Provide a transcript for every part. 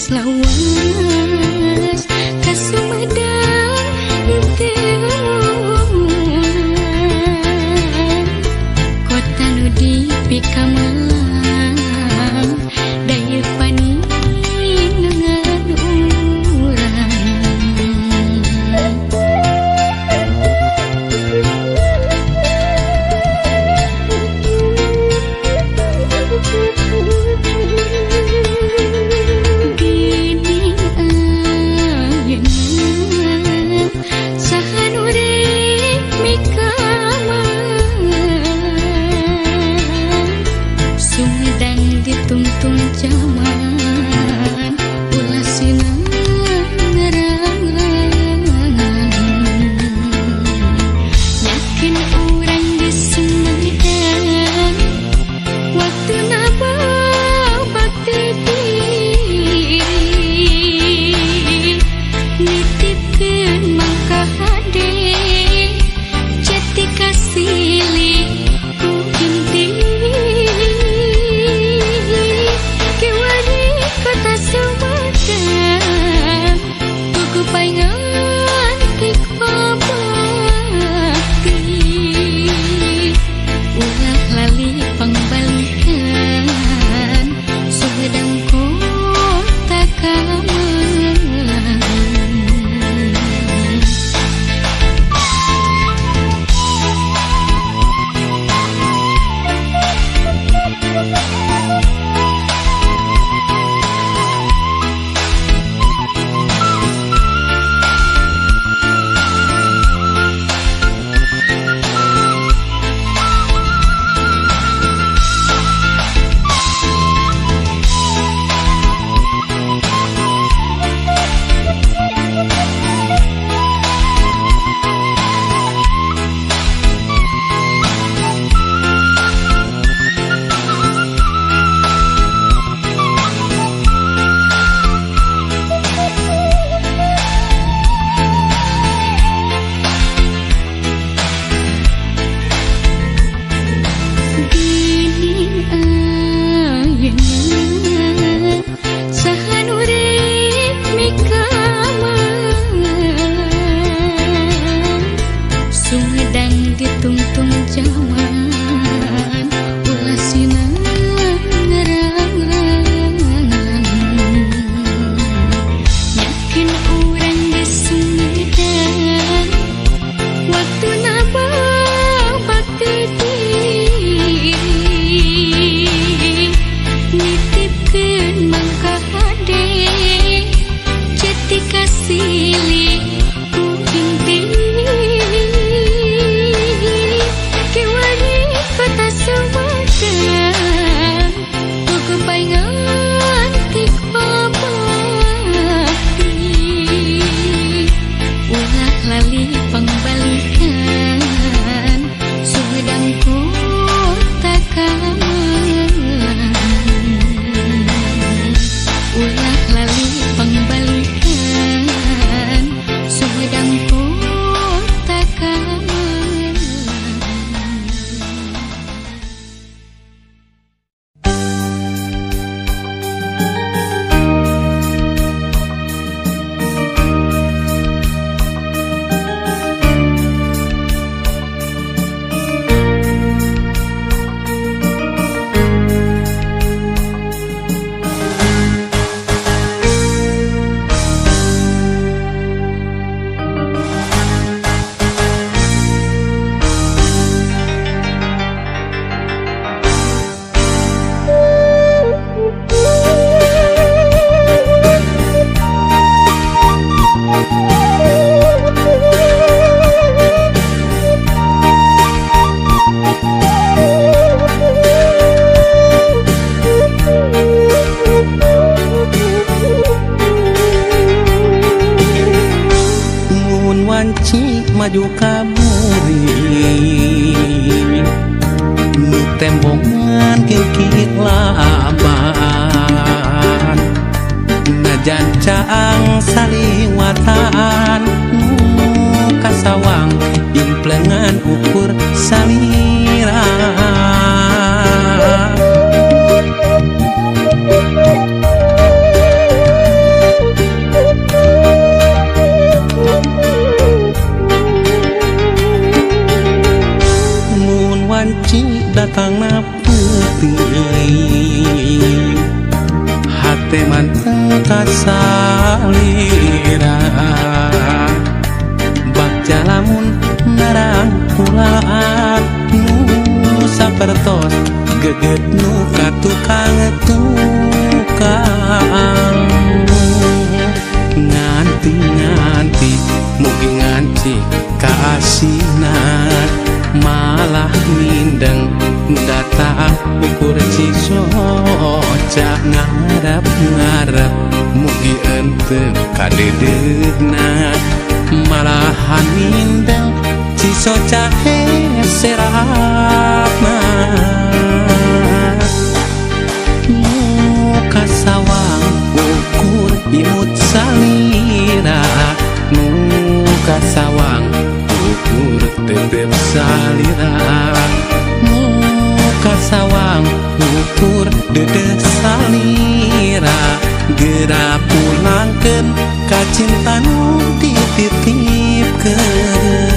Geus lawas ka Sumedang teu kota nu dipikamalang daya paninengan urang. Gini ayeuna saha nu rek mikamalang Sumedang ditungtung jaman ulah sinarang yakin urang di Sumedang waktuna bakti nitipkeun mangka hade jati kasilih ku inti kiwari kota Sumedang buku paingan tik bakti ulah lali pangbalikan Sumedang kota kamalang. Gini ayeuna saha nu rek mikamalang Sumedang ditungtung jaman ulah sinarang yakin urang di Sumedang waktuna bakti nitipkeun mangka hade jati kasilih ku inti kiwari kota Sumedang buku paingan tik bakti ulah lali pangbalikan Sumedang kota kamalang ulah lali pangbalikan Sumedang kota kamalang. Mun wanci maju ka buri nu tembongan kikit laban najan caang saliwatan nu kasawang implengan ukur salira. wanci datangna peuting hate manteng kasalira bagja lamun narangkulaan nu sapertos geget nu ka tukang tukang nganti-nganti mugi nganti kaasinan malah mindeng datang ukur cisoca ngarep-ngarep mugi enteu kadeudeuhna malahan mindeng cisoca heserapna muka sawang ukur imut salira muka sawang ukur tetep salira muka sawang ukur dedeh salira geura pulangkeun ka cinta nu dititipkeun.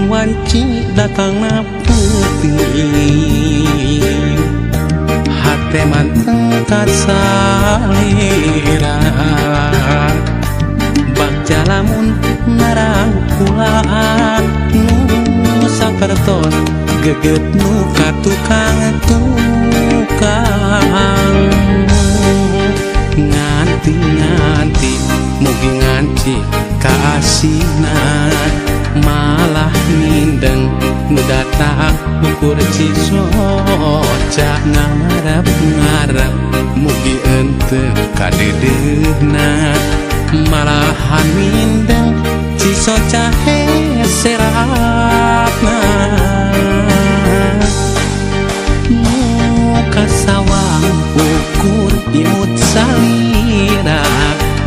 Wanci datangna peuting hate manteng kasalira bagja lamun narangkulaan nu sapertos geget nu ka tukang tukang nganti-nganti mugi nganti kaasinan malah mindeng nu datang ukur cisoca ngarep-ngarep mugi enteu kadeudeuhna malahan mindeng cisoca heserapna muka sawang ukur imut salira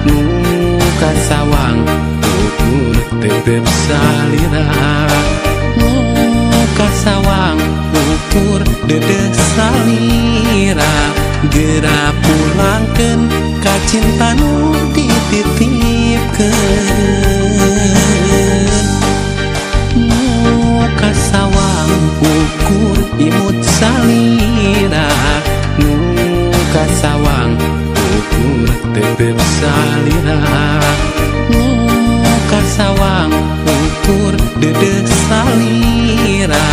muka sawang ukur tetep salira muka sawang ukur dedeh salira geura pulangkeun ka cinta nu dititipkeun muka sawang ukur imut salira muka sawang ukur tetep salira muka sawang ukur dedeh salira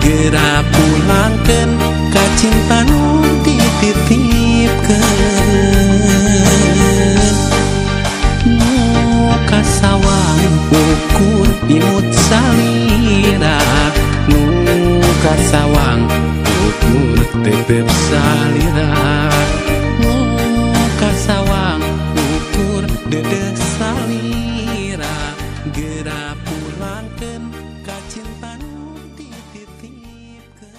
geura pulangkeun ka cinta nu dititipkeun muka sawang ukur imut salira muka sawang ukur tetep salira muka sawang ukur dedeh salira geura pulangkeun ka cinta nu dititipkeun.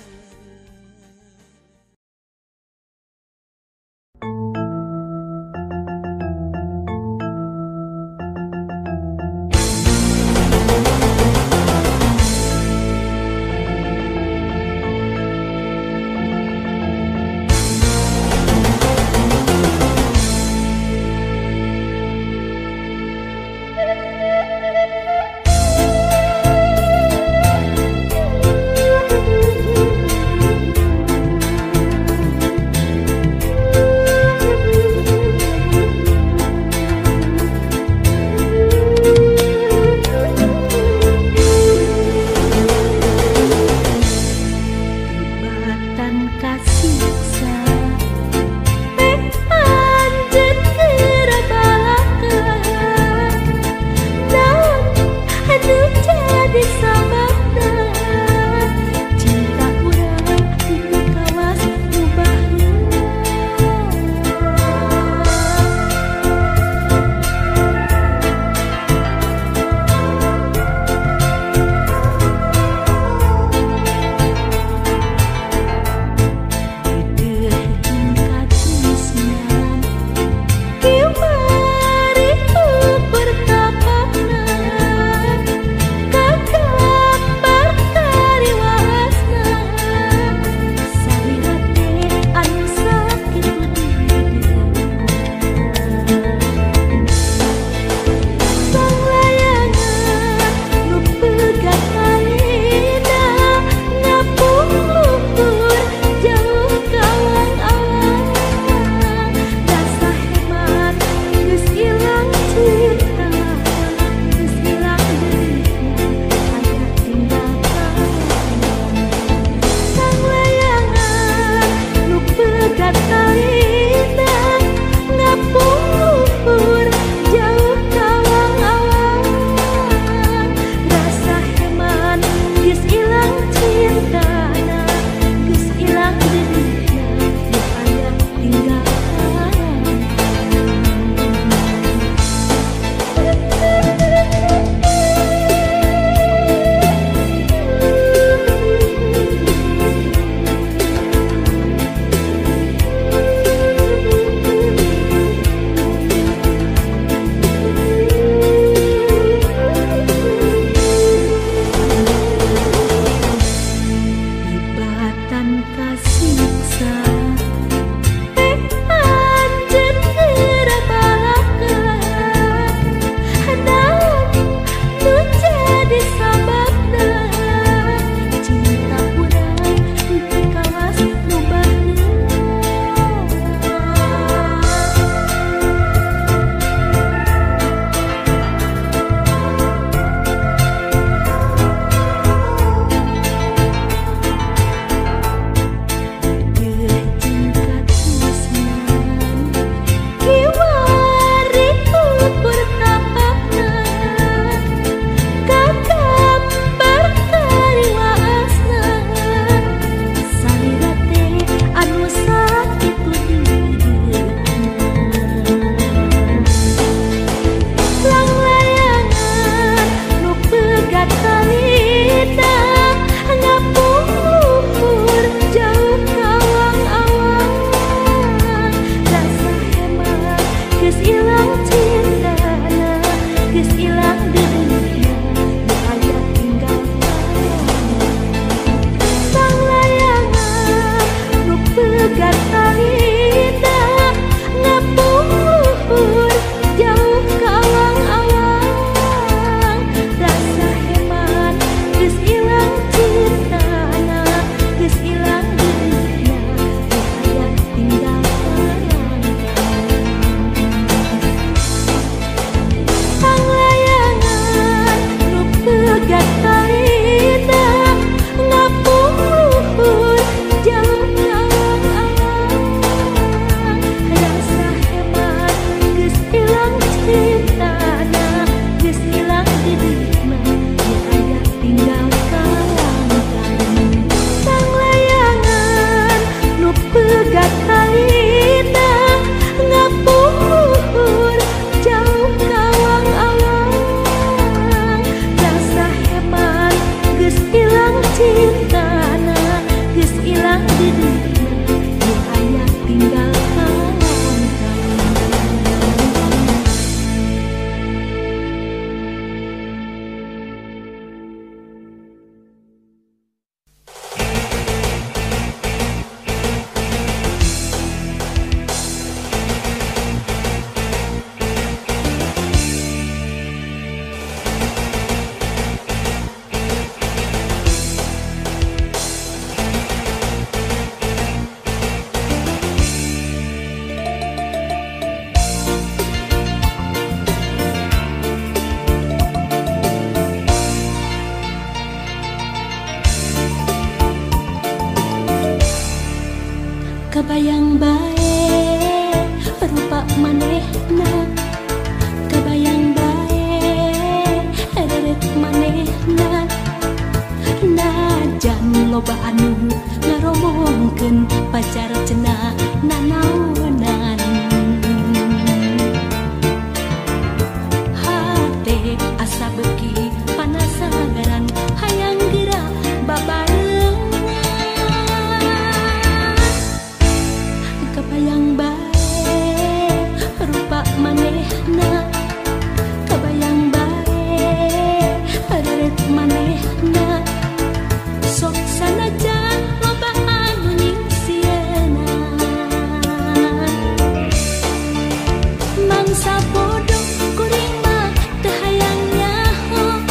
Mangsa bodoh kuring mah teu hayang nyaho,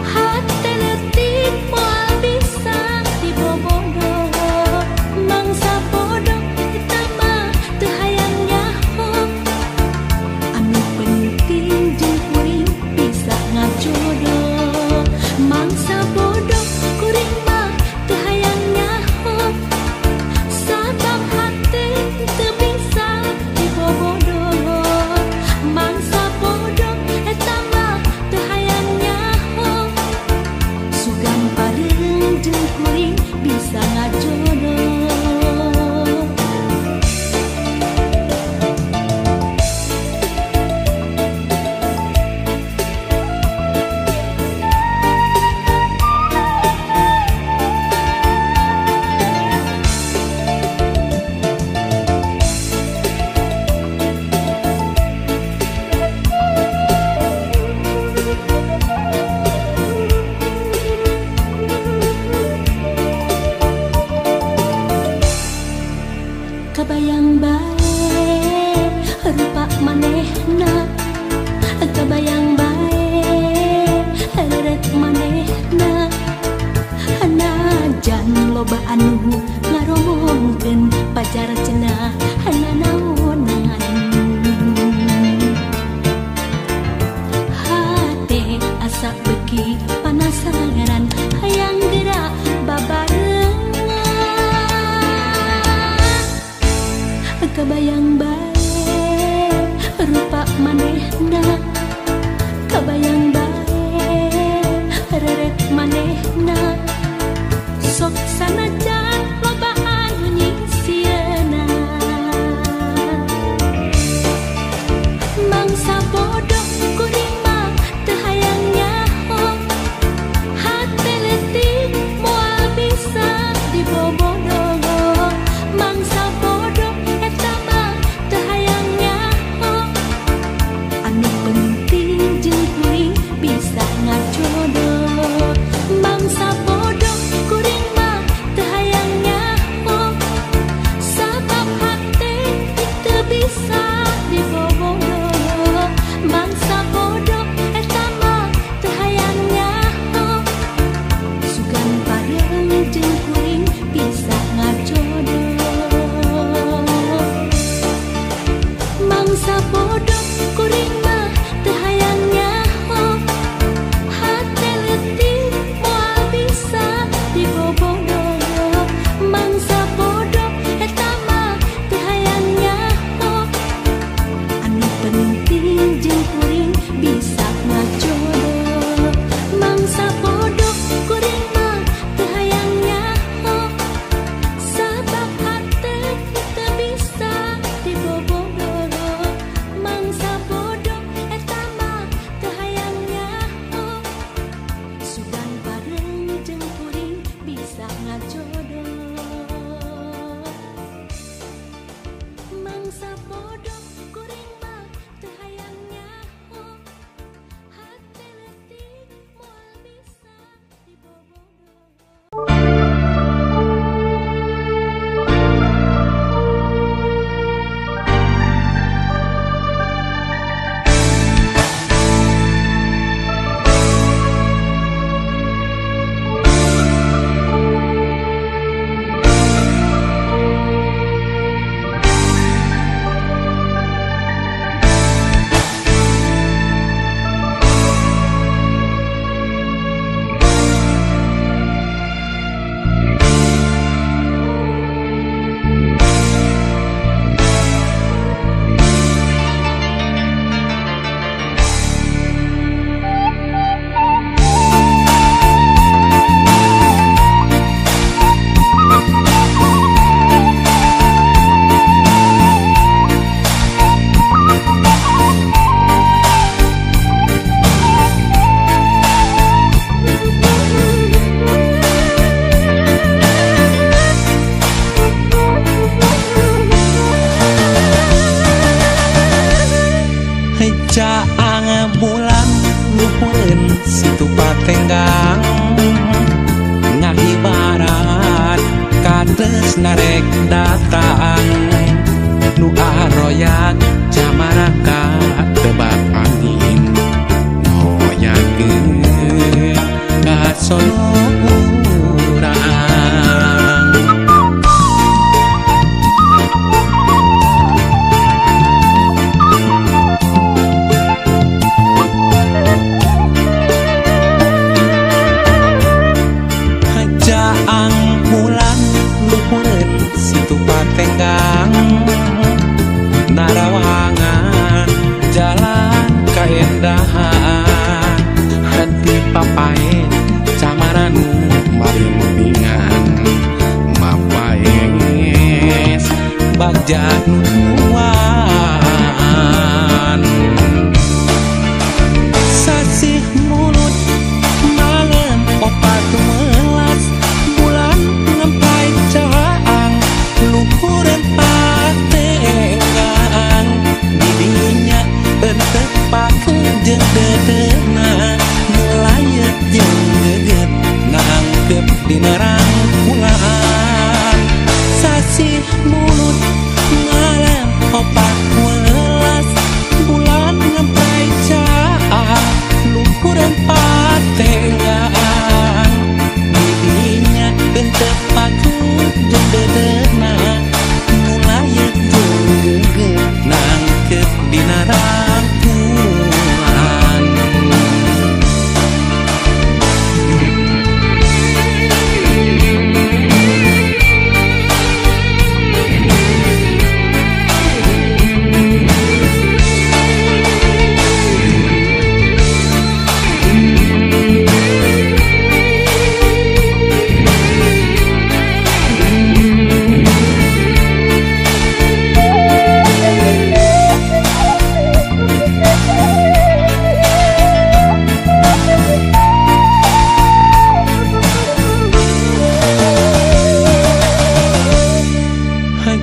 hate leutik moal bisa dibobodo. Mangsa bodoh eta mah teu hayang nyaho, anu penting jeung kuring bisa ngajodoh. Mangsa bodoh kuring mah teu hayang nyaho, sabab hate teu bisa dibobodo. Mangsa bodoh eta mah teu hayang nyaho, sugan pareung jeung kuring bisa ngajodoh. Kabayang bae rupa manehna, kabayang bae reret manehna. Najan loba anu ngaromongkeun pacar cenah nanaonan. Hate asa beuki panasaran hayang geura babarengan. Kabayang bae rupa manehna, kabayang bae reret manehna. Sok sanajan loba anu nyingsieunan. Mangsa bodoh kuring mah teu hayang nyaho, hate leutik moal bisa dibobodo. Mangsa bodoh eta mah teu hayang nyaho, anu penting jeung kuring bisa ngajodoh. Mangsa bodoh kuring mah teu hayang nyaho, sabab hate teu bisa dibobodo. Mangsa bodoh eta mah teu hayang nyaho, sugan pareung jeung kuring bisa ngajodoh. Mangsa bodoh kuring mah teu hayang nyaho, hate leutik moal bisa dibobodo. Mangsa bodoh eta mah teu hayang nyaho, anu penting jeung kuring bisa ngajodoh. Mangsa bodoh kuring mah teu hayang nyaho, sabab hate teu bisa dibobodo. Mangsa bodoh eta mah teu hayang nyaho, sugan pareung jeung kuring bisa ngajodoh. Mangsa bodoh kuring mah teu hayang nyaho, hate leutik moal bisa dibobodo. Caang bulan luhureun situ patenggang, ngahibaran kates narek datang, nu aroyat camaraka. bagja nuduan. Sasih mulut malam opat welas bulan ngempai caang luhureun patenggang didinya henteu pakeun jeung dedeuna nu layet jeung geget nangkep dina rangkulan. Sasih mulut malam opat welas bulan ngempai caang luhureun patenggang didinya henteu pakeun jeung dedeuna nu layet jeung geget nangkep dina rangkulan.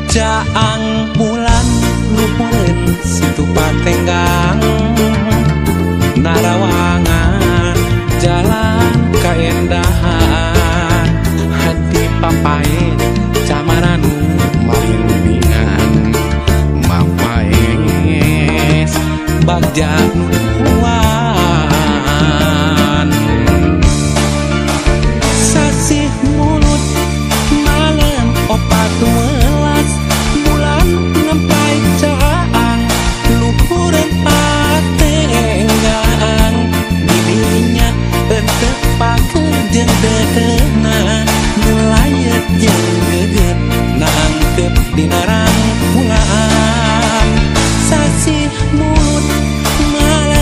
Caang bulan luhureun situ patenggang narawangan jalan kaendahan hati papae camaranu marindingan mapaes bagja nuduan. Sasih mulut malam opat welas bulan ngempai caang luhureun patenggang didinya henteu pakeun jeung dedeuna nu layet jeung geget nangkep dina rangkulan. Sasih mulut malam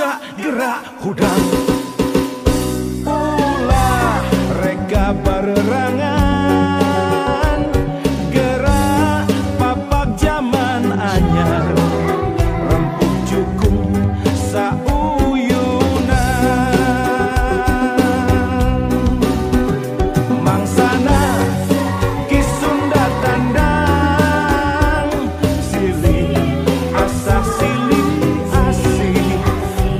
bisa gerak hudang. Ulah reka barerangan, gerak papak zaman anyar, rempuk jukung sauyunan. Mangsana Ki Sunda tandang, silih asah silih asih,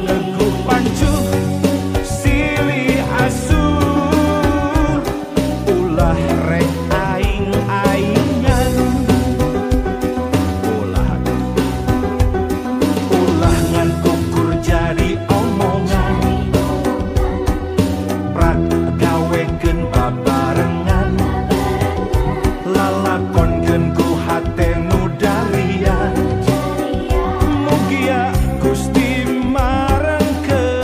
teguh pancuh silih asuh, ulah rek aing-aingan, ulah ulah ngan kukur jadi omongan, prak gawekeun babarengan, lalakonkeun ku hate nu daria, mugia Gusti marengkeun.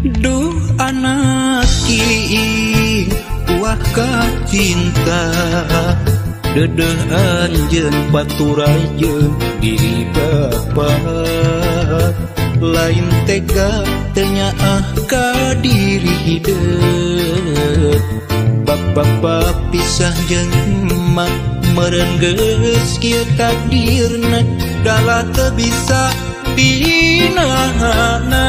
Duh anak kiing buah kacinta, dedeh anjeun paturai jeung diri bapa, lain tega teu nyaah ka diri hideut, bapa pisah jeung emak meureun geus kieu takdirna, dalah teu bisa dinahana.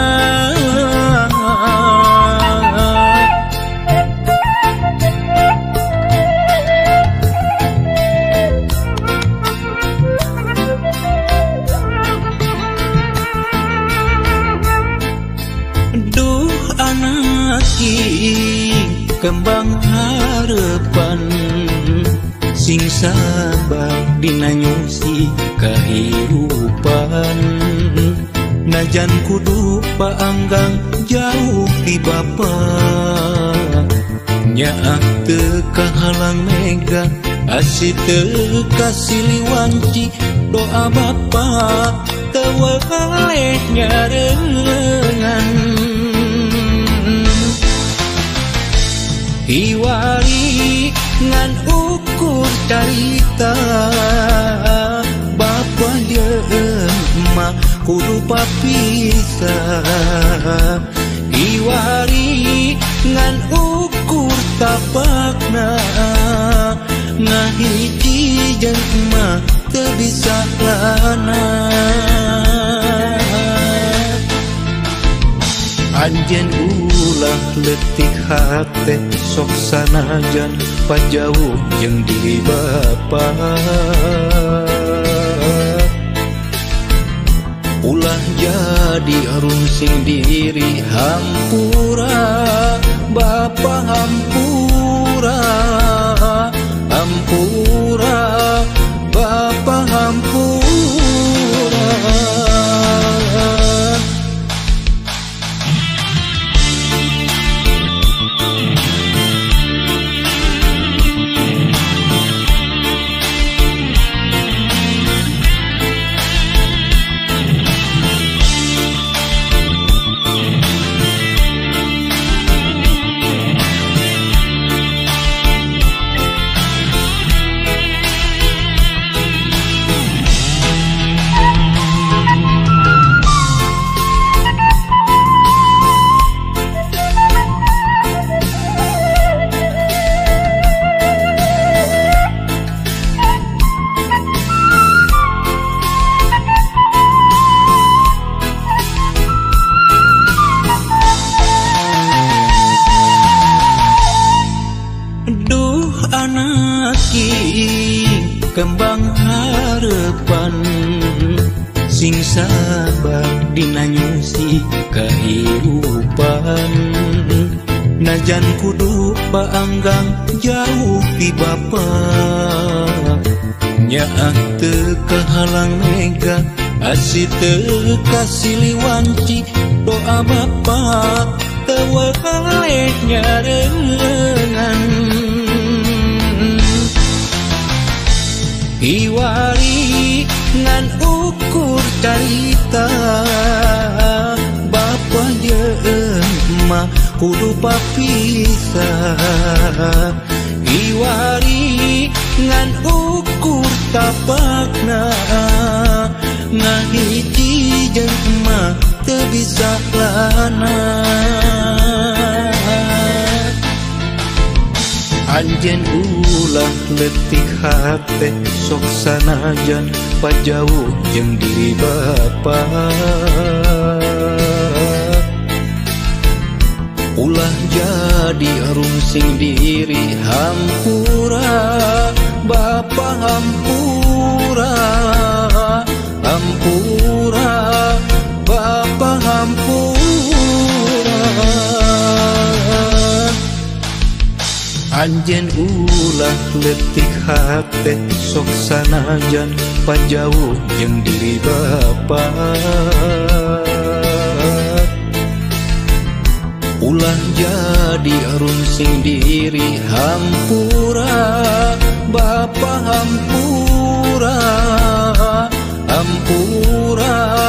Duh anak kiing kembang harapan, sing sabar dina nyusi kahirupan, najan kudu paanggang jauh ti bapa, nyaah teu kahalang mega asih teu kasiliwanci, doa bapa teu weleh nyarengan. Iwari ngan ukur carita, bapa jeung emak kudu papisah, iwari ngan ukur tapakna, ngahiji jeung emak teu bisa lana. Anjeun ulah leutik hate sok sanajan pajauh jeung diri bapa, ulah jadi rungsing diri, hampura bapa hampura, hampura bapa hampura. kembang harapan sing sabar dina nyusi kahirupan najan kudu paanggang jauh ti bapa nyaah teu kahalang mega asih teu kasiliwanci doa bapa teu weleh nyarengan iwari ngan ukur carita bapa jeung emak kudu papisah iwari ngan ukur tapakna ngahiji jeung emak teu bisa lana anjeun ulah leutik hate sok sanajan pajauh jeung diri bapa ulah jadi rungsing diri hampura bapa hampura hampura bapa hampura anjeun ulah leutik hate sok sanajan pajauh jeung diri bapa ulah jadi rungsing diri hampura bapa hampura hampura.